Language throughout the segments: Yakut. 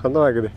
Ханна баагыды?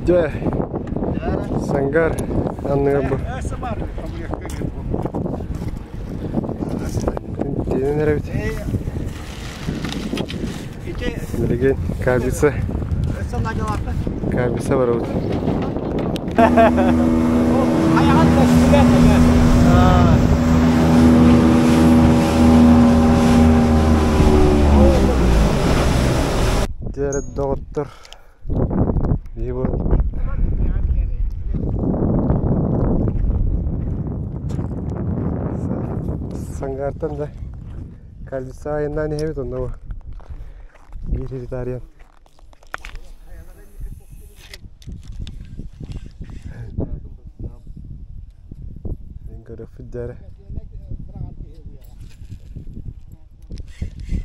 Дьэ, Сангар анныгар бу. Тиэнэн эрэбит. Билигин кабица. Кабица барабыт. Дьэ, доҕоттор, Биһи бу Сангаартан да Кальвица айаннаан иһэбит онно бу биир хиритариан Мин көрөхпүт дьээрэ.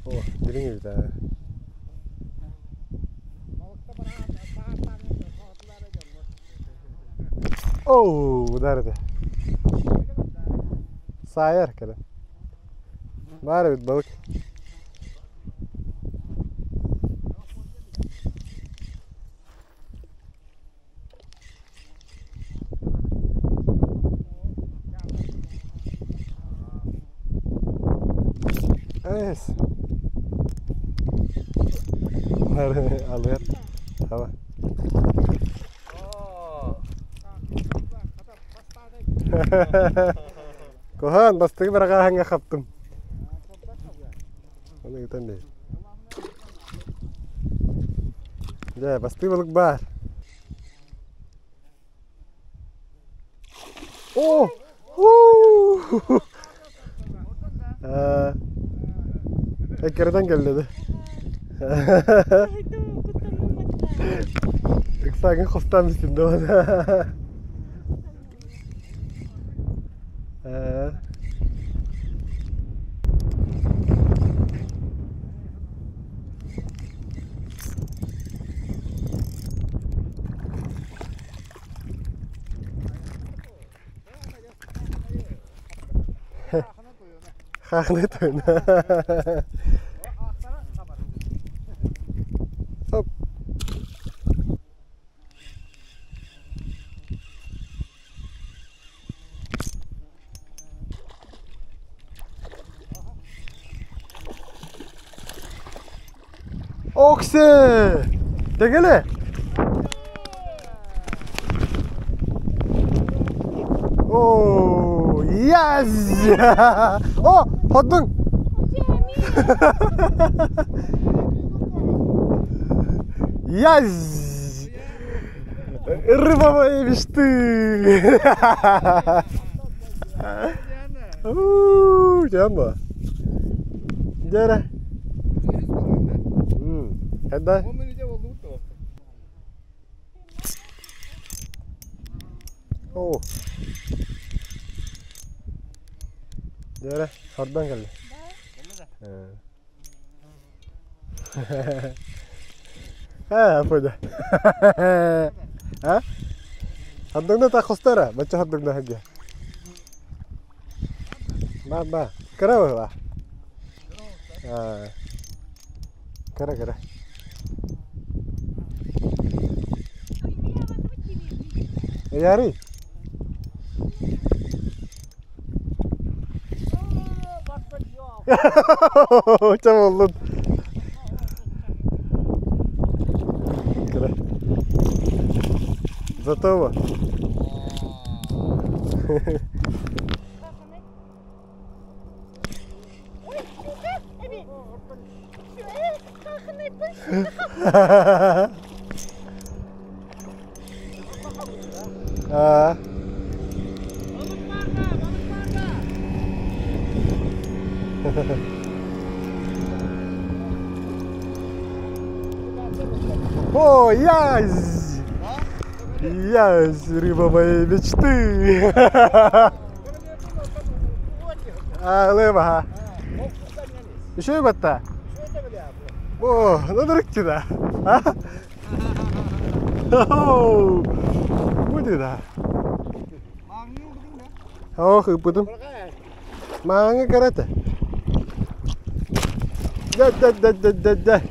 О, дириҥ эбит аа. Оу, удар этэ. Саайар кэлэн. Баар эбит балык. Эс. Алыар. Хава. Куһаан бастакы быраҕааһыҥҥа хаптым. Аны ыытан бэйи. Дьэ, бастыы балык баар. О! Уу! Эккирэтэн кэллэ да. Ыксааҥҥын хостаан истин да. Хаахына тойуна. Оп. Окси! Тегеле! О, yes! О, ходдуҥ! Yes! Рыба моей мечты! Дьэ Дьэ Когда? О. Дьэ хордон кэллэ. Аа, пойда. А? Хаддыгна та хостара, бачча хаддыгна хагга. Ба ба, кыра быһыла. Аа. Кыра кыра. Ыйаарый? Чэ буоллун. Готово. Аа. О, язь! Язь, рыба моей мечты! Алыма. Еще и батта. О, ну дырыктина. Будет, да. Ох, ыппытым. Мааҥы карата. Да, да, да, да, да, да.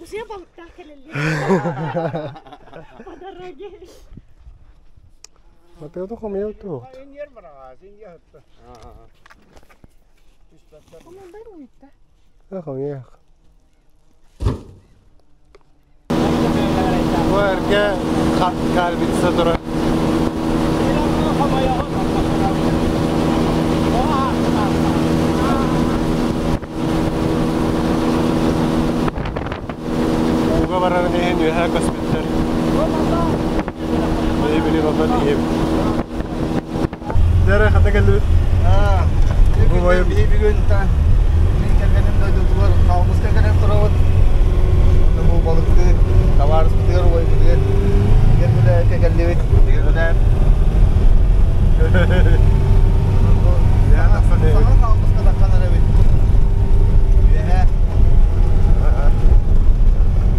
Уже балыктаах кэлэллэр. По дороге. Матыата хомуйа туох. Хомуйа. Бу эргэ кальвица турар. Ууга барарын иһин үөһэ көспүттэр. Били онон иһим. Дэрэ хата кэллибит. Бу биһи бүгүн мин кэргэним дойдутугар хаалмыска кэлэн турабыт. Бу балыкты табаарыспытыгар убайбытыгар Гермүлээккэ кэллибит. Гермүлээк. Саҥа хаалмыска таххан эрэбит. Үөһэ.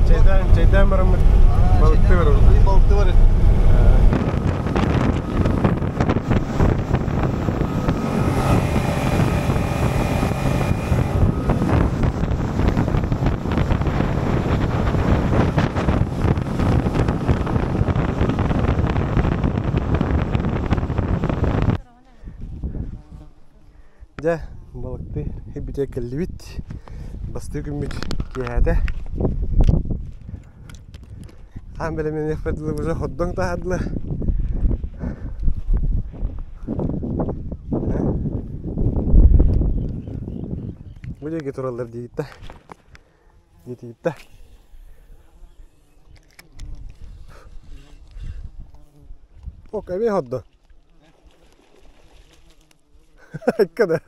Чайдаан, чайдаан бараммыт. Балыкты барабыт. Балыкты барыт. Дьэ, балыкты бүтэ кэллибит. Бастыы күммүт киэһээтэ. Хаан бэлэмнэниэхпэр дылы уже хордоҥ таһаардылар. Бу диэки тураллар диигиттэ. Диэтигиттэ. Ок, эмиэ хордо. Айка да.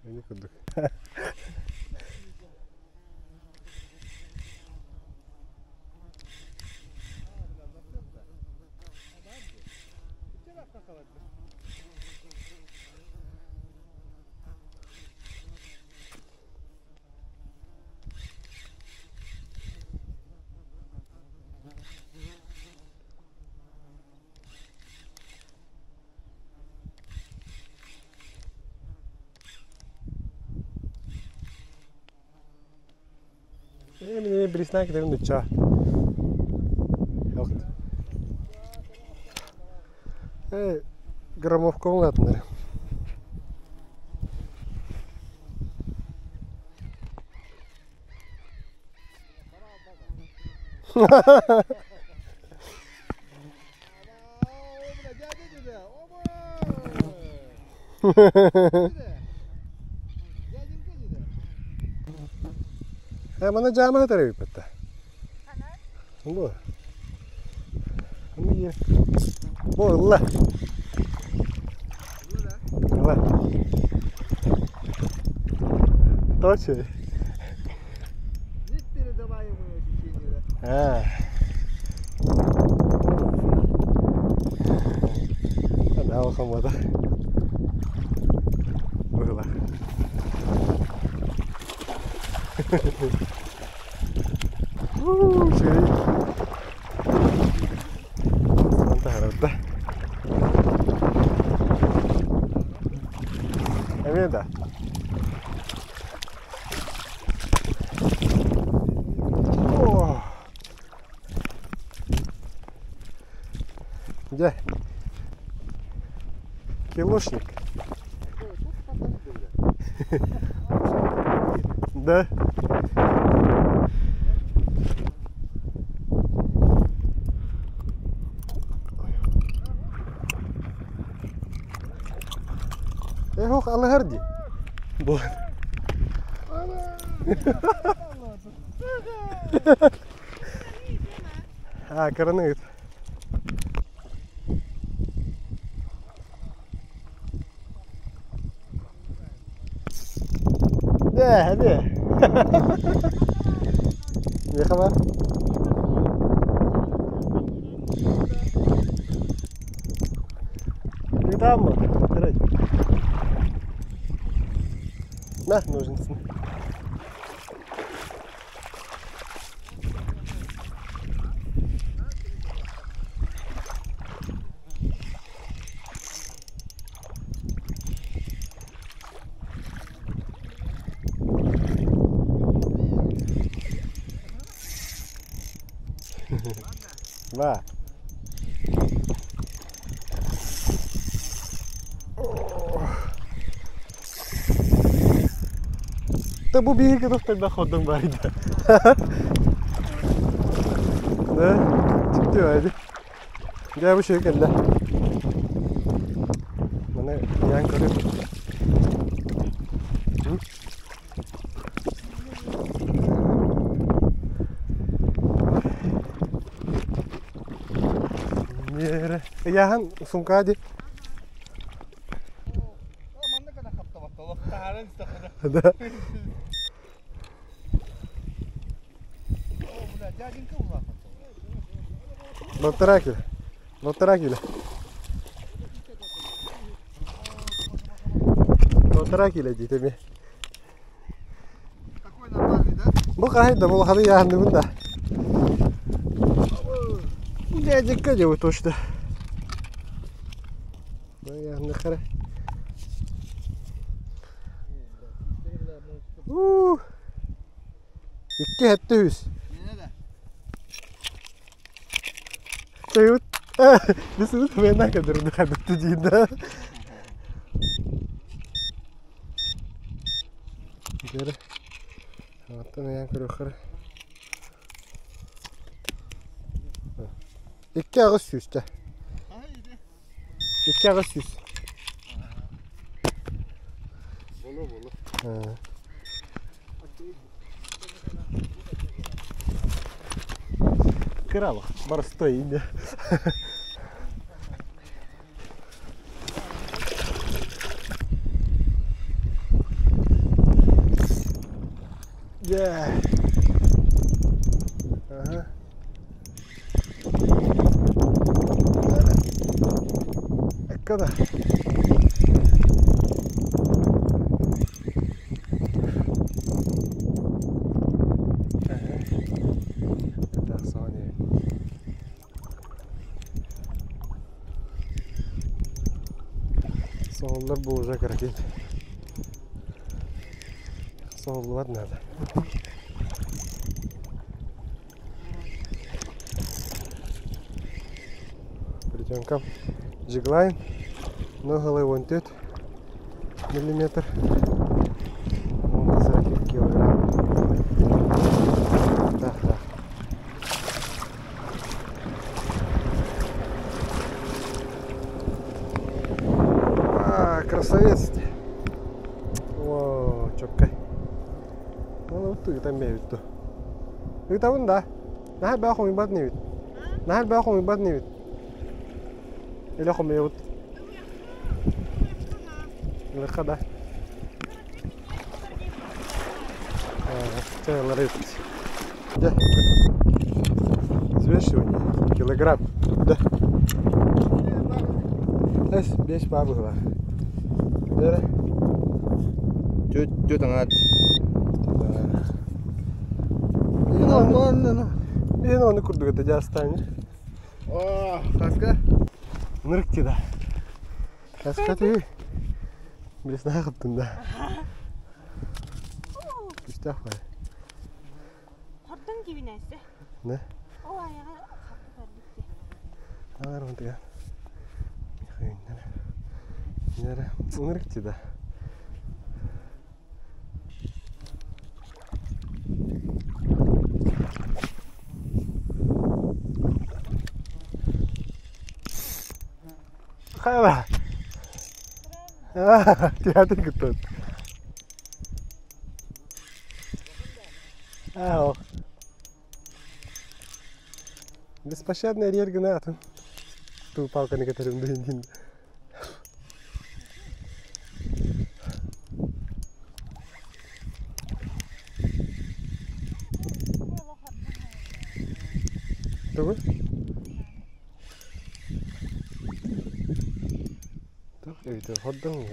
Эни курдук. Эмини бириснаан кэтэбин дучча. Э, громовка улаатыннар. Э, мана жаамана тарабиппатта. Бу. Бу Бу ылла. Ылла. Точно. Непередаваемое ощущение, да? А. Да, хамата. Было. Үчүгэй. Таһаарда. Эмиэ да. О! Где? Килошник. Да. Эх, алыһар дии. Бу. А, кыраны ыт. Дэ, дэ. Миэхэ бар. Ыытаамма, көрөй. На, ножницы. Ба. Та бу биһиги тогда ходом барды. Да, дьикти баайды. Дьэ бу үчүгэй кэллэ. Маны ыйаан көрүм. Ыйааһын сумка ди. Да. Балтараа килэ. Балтараа килэ. Балтараа килэ дии эмиэ. Бу хаһай да булаханы яһанныбын да. Дяденька дьэ точно. Яһанныхара. Икки сэттэ үс. Тыйбыт Бисыбыт мена кадырды хадытты диин да. Дere. Аттан ыйан көрүөххэ. 2 800 чэ. 2 800. Боло боло. Кыралах, простой имя. Yeah. Ага. Эккада. Соһуллар бу уже кыракый. Соһуллубат надо. Плетенка Джиглайн, 0,14 миллиметр. 10 килограмм. Да, да. А, красавец ты. О, чоккай. Ну, вот там бэйбит ту. Ыытабын да. Наһаа баа хомуйбат небит. Наһаа баа хомуйбат небит. Или хомуйабыт. Ылыха да. Чэ, Да. Взвешивание. Килограмм. Да. Эс, бес бабыла. Да. Түт түт аңат. Да. Мен оны курдук это дьаастаанньа. Оо, хаска? Ынырык да. Хаска тыы. Билеснаха хаттын да. Күстээх бай. Хордон кибинээссе. Не? Ол айаҕа хаппы барбыт Аар мантыга. Нere? Ынырык да. Хайа? Театр кытта. Аа. Беспощадный эрийэр гына атын туу палканы кэтэрим дин. Тугу? Тух эбитэ хордон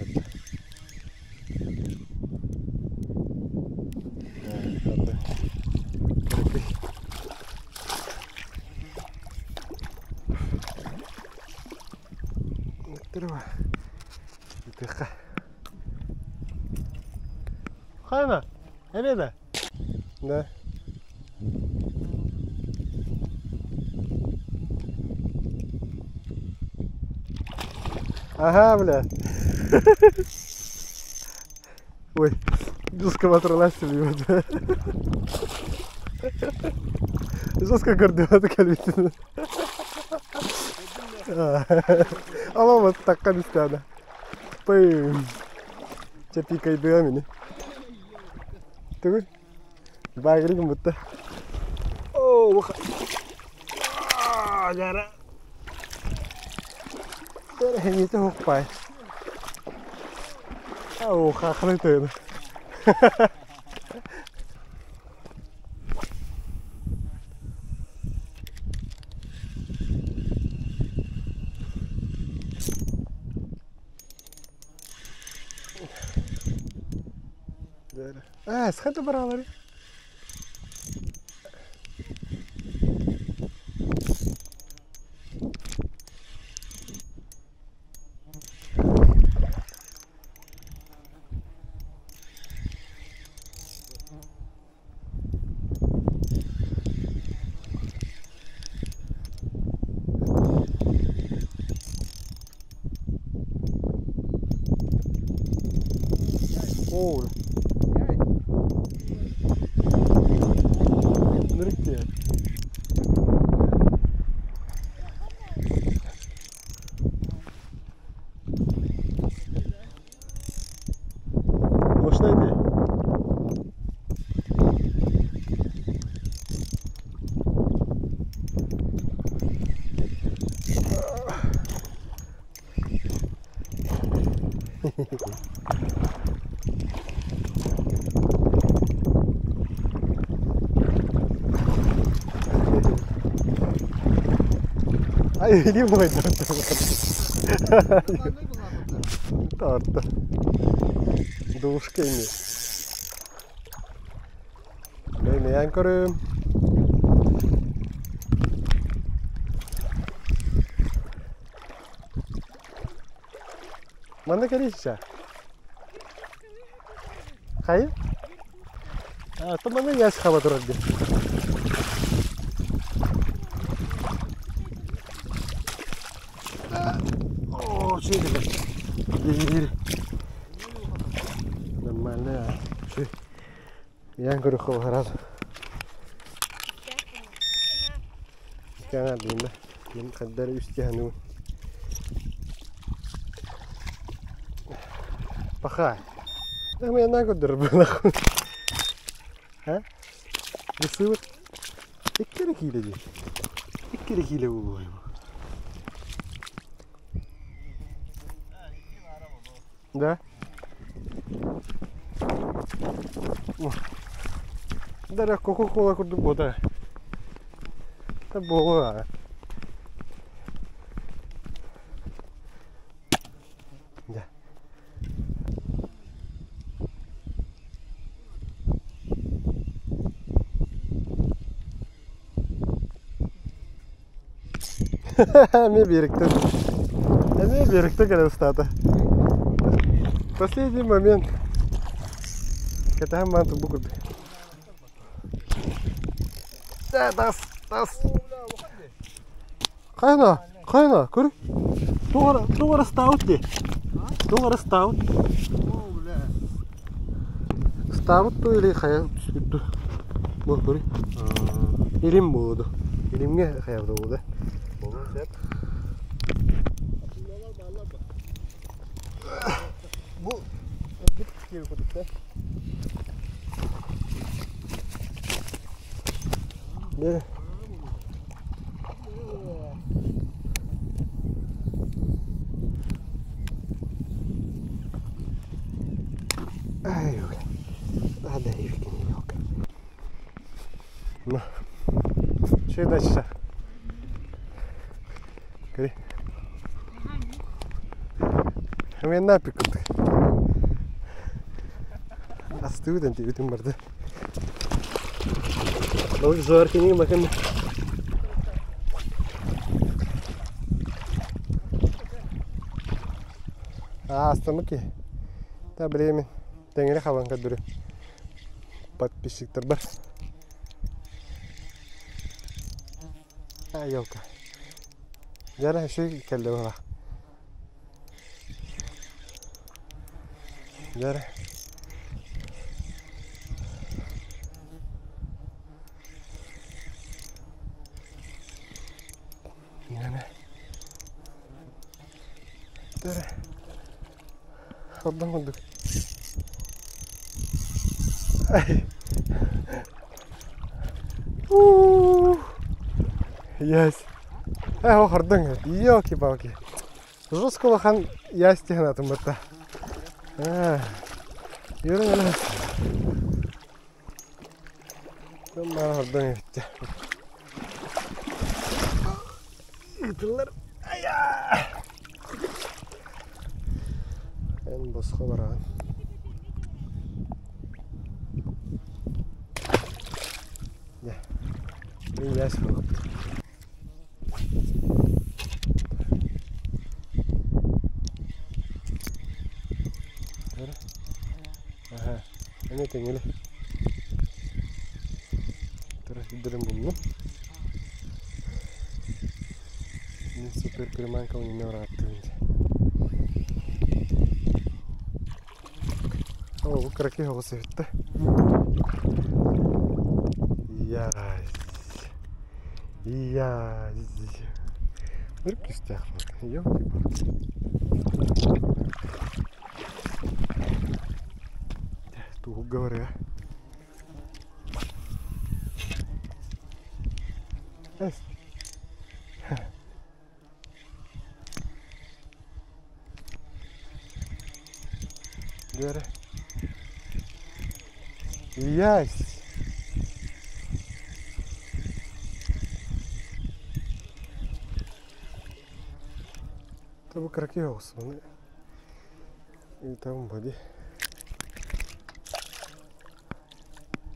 Хайна, эмиэ Да. Ага, бля. Ой, жестко батырлас себе. Жестко көрдү кэлбитин. Алама таккан истээнэ. Пым. Чэ пикайдыа мини. Тугуй? Багригым бутта. Оо, Жара. Хэмите хукпай. Оо, хахры тыны. Аа, сахата баралары. Оо. Нырыкте. Мощная идея. Ай, илиим бугайда. Тарта. Душка ими. Мен көрүм. Манна кэлиһчэ. Хайа? А, то манна яс хаба турар диэн. Оо, үчүгэй Биир. Нормально. Үчүгэй. Ян көрүөххэ сразу. Икки диэн да. Мин хаддар үс тиһаныбын. Паха. Да мы на көрдөр буолах. Ха? Бысыбыт. Икки киилэ дии. Икки киилэ буолуо. Да? Дара Кока-кола курдук буота. Та буолуо. Да. Эмиэ биэрэктэн. Эмиэ биэрэктэн кэлэн ыстаата. Последний момент. Кэтэһэн баран турбут курдук. Тас, тас. Хайана, хайана, көр. Туох эрэ ыстаабыт дии. Туох эрэ ыстаабыт. Ыстаабыт дуу или хайа түспүт дуу. Бу көрүй. Илим буолуо. Илимҥэ хайабыта буолуо. Бу өлбүт киһи курдук да. Бери. Ай, Ада елка. Ну, че дальше? Кери. Мен напик курдук. Астыбыт энтибитин барды. Ол зор кини макын. Аа, астамык ки. Та билемен. Тэҥири хабан көрдөрү. Подписчиктар бар. А, елка. Дьэ, үчүгэй кэллэ быһалаах. Дьэ эрэ. Хордон курдук. Есть. Э, хордон. Елки-палки. Жестко улахан ясь тиһэн батта. Yürü öyle. Баар хордон эбиттэ. Ытыллар. Ая! Эн босхо бараҕын. Дьэ. Мин ясь буолуп. Аха. Эмиэ тэҥилэ. Тура буллум. Мин супер приманка не ырааттыын. О, бу кыракый оҕус эбит Ясь. Ясь. Бір күстәк Елки-палки. Тугу говоря. Эс. Дьэ Ясь. Табы кыракый оҕус. Ыытабын бу дии.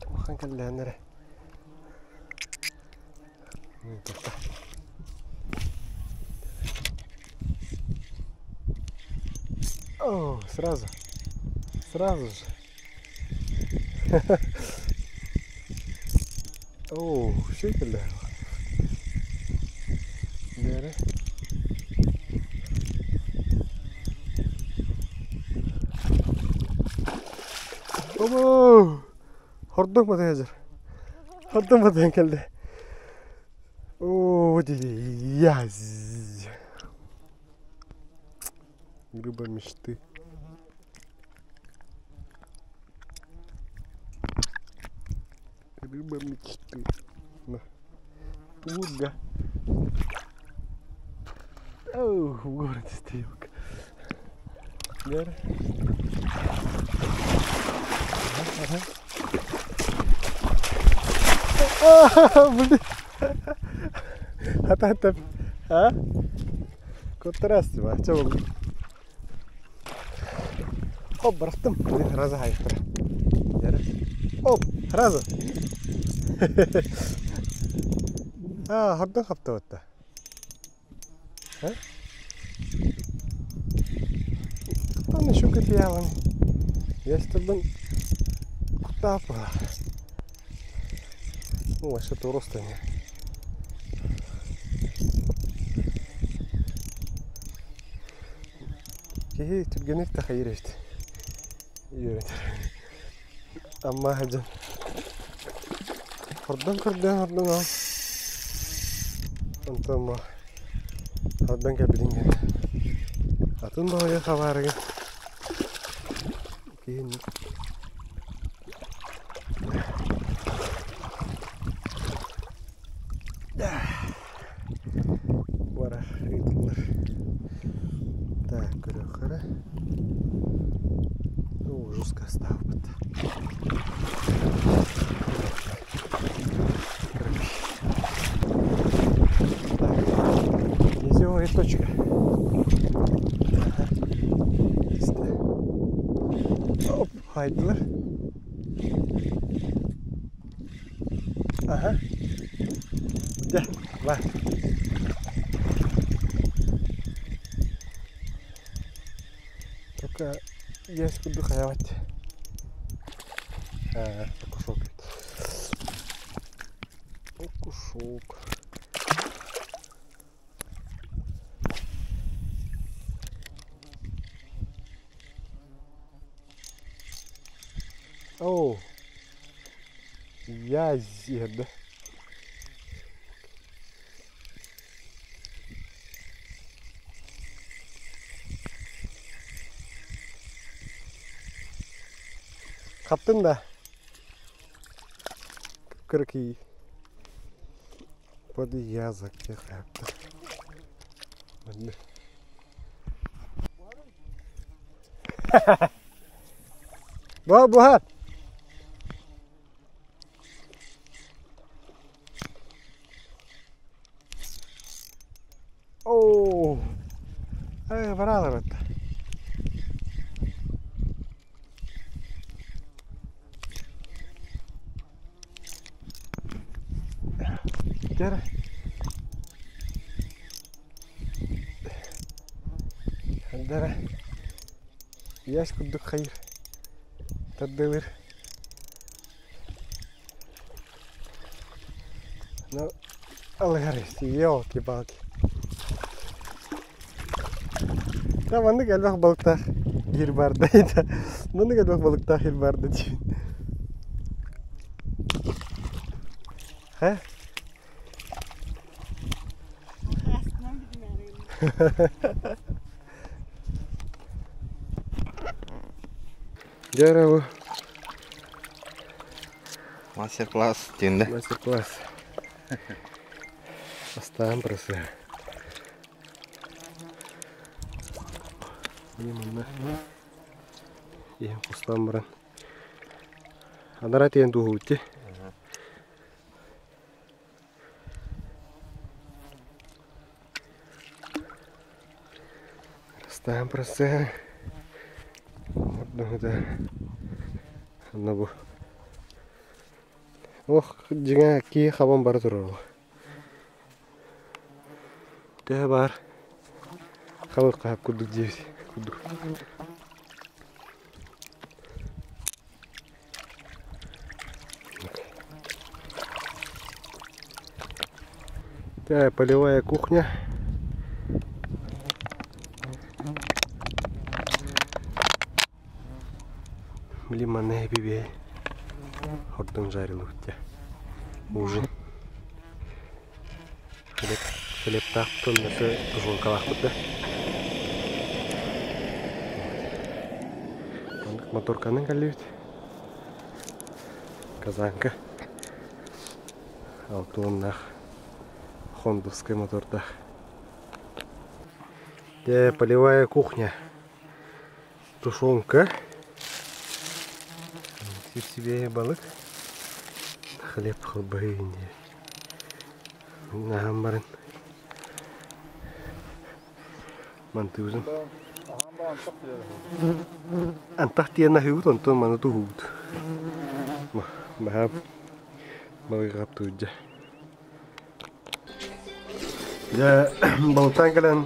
Улахан кэллээн эрэ. О, сразу. Сразу же. О, все кэллэ. Дьэ Оба! Хордук матыгар. Хордук матыган кэллэ. О, язь. Рыба мечты. Рыба мечты. На. Туга. Оу, в городе стрелка. Дьэ Ага. А, блин. Хата а? Куттарас ба, чэ Хоп, бырахтым. Блин, сразу хайыктара. Оп, сразу. А, хордон хаптабатта. А? Там еще копиялан. Я с тобой куда Ну, вообще то роста не. Киһи түргэнник тахайыр эбит. Үөрэтэр. Амма сылдьан. Хордон көрдөөн хордон ол. Онтон бу хордон кэлбитин кэннэ атын баҕайы хабаарыгын киһини Барар ыытыллар. Так, көрүөххэ эрэ. Оо, жестко ставбыт. Так, низевая точка. Ага. Оп, хайдылар. Ага. Дьэ, бар. Только есть курдук хайабат. Окушок. Окушок. Оо, язь иһэрдэ. Хаптын да кыркий подъязок техапта. Буһар, буһар. Оо, э, бараалар Дьэ эрэ Ийэс курдук хайыр тардыалыыр. Ну, алыгар елки-палки. Да, маннык элбэх балыктаах иһир баарда маннык элбэх балыктаах иһир баарда диибин. Хэ? Дьэ эрэ бу Мастер-класс диэн да? Мастер-класс. Бастаан процесс. Манна иһин хостаан баран анараа тиийэн туоһубут дии. Растаан процеһа Онно бу Ох, дьиҥэ киһи хабан бара турар ол. Төһө баар хабыр хаһап курдук диэбит курдук. Такая полевая кухня. Лимонный бибей. Хордон жарил у Ужин. Хлеб, хлебтаахпытын өссө тушенкалаахпыт да. Маннык моторканан кэллибит. Казанка. Алтуоннаах хондовскай мотордаах. Дьэ, полевая кухня. Тушенка. Сир балык. Хлеб халбайын диye. Наһан баран мантыбызын. Антах тиэн аһыыбыт, онтон маны туһуубут. Баһаам балыгы хаптыыр дьэ. Дьэ, балыктаан кэлэн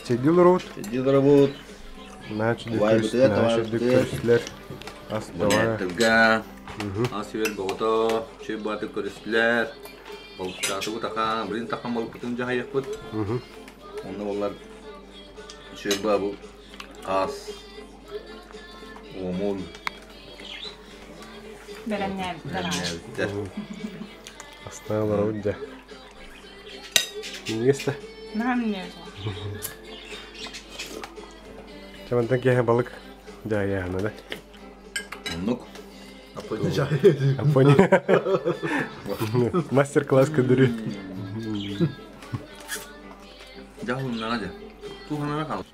чэйдии олоробут. Чэйдии олоробут. Наһаа үчүгэй көрүстүлэр, наһаа үчүгэй көрүстүлэр. Ас давай. Ас-үөл боҕото, чэй бааты көрүстүлэр. Балыктаатыбыт ахан, билин тахан балыкпытын дьаһайыахпыт. Онно боллар чөй бу ас, уомул Бэлэмнээбиттэр. Астаан олоробут дьэ. Минньигэс да? Наһаа минньигэс. Чэ мантан киэһэ балык дьаһайааһына да? Оннук. Апони. Мастер-класс көрдөрүү. Дьаһалыннаҕа дьэ. Туһанара хаал.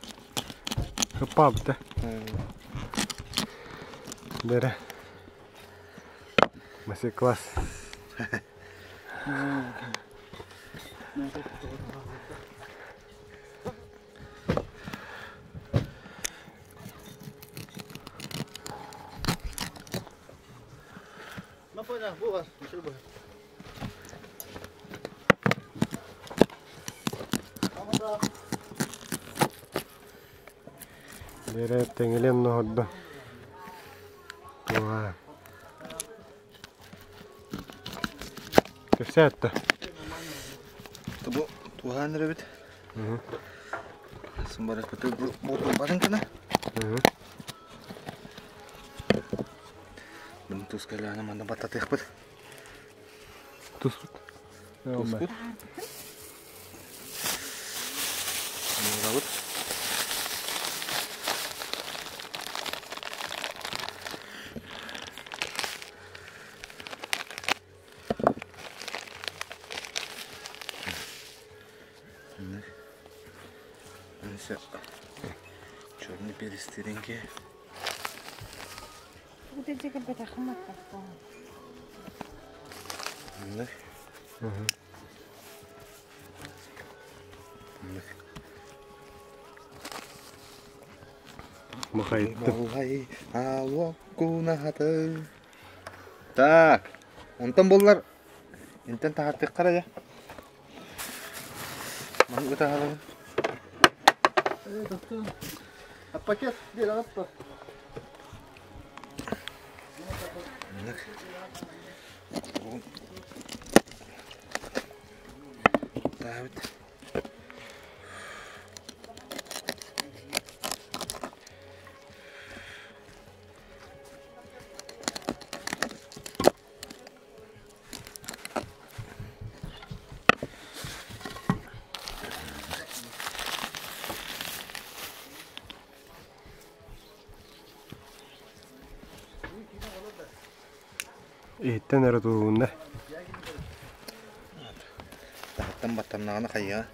Ыппаабыта. Бэрэ. Мастер-класс. Бэрэ тэҥилэн оһордо. Туоҕа. Кэпсээтэ. Бу туһаан эрэбит. Сымбаракыты бу барын кына. Бун тус кэлээнэ манна баттатыахпыт. Туспут. Туспут. Муурабыт. Черный перец тиреньки. Махайттым. Так, онтон боллар интен таһартык я. Маны ытаһалабын. Пакет биэрэ Таабыт. Иһиттэн эрэ туһунна. Таһыттан баттаннаҕына хайыа.